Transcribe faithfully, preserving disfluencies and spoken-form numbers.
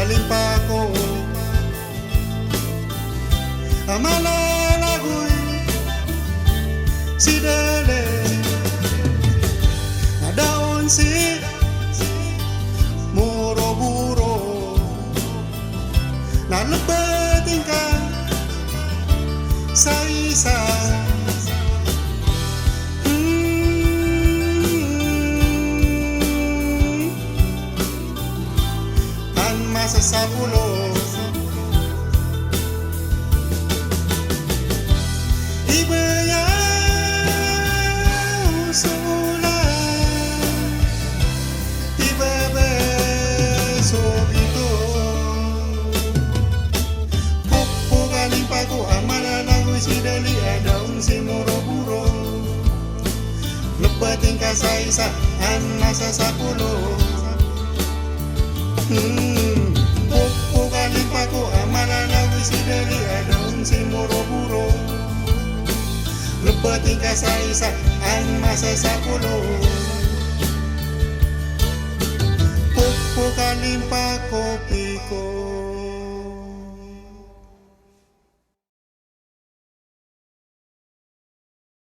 Limpako, amala lagui sidele, na daun si muro-buro, na lebbe tingka saisa. Hmm. Ammasa sapulo. Ibaya usula, ibabe sobito. Puppu kalimpako amala lagu sidali adaung simuro-buro. Lebba tingka saisa annasa sapulo. Hmm, puppu kalimpako amala lawi sidali adaung simuro-buro. Lebba tingka saisa annasa sapulo. Puppu kalimpako piko.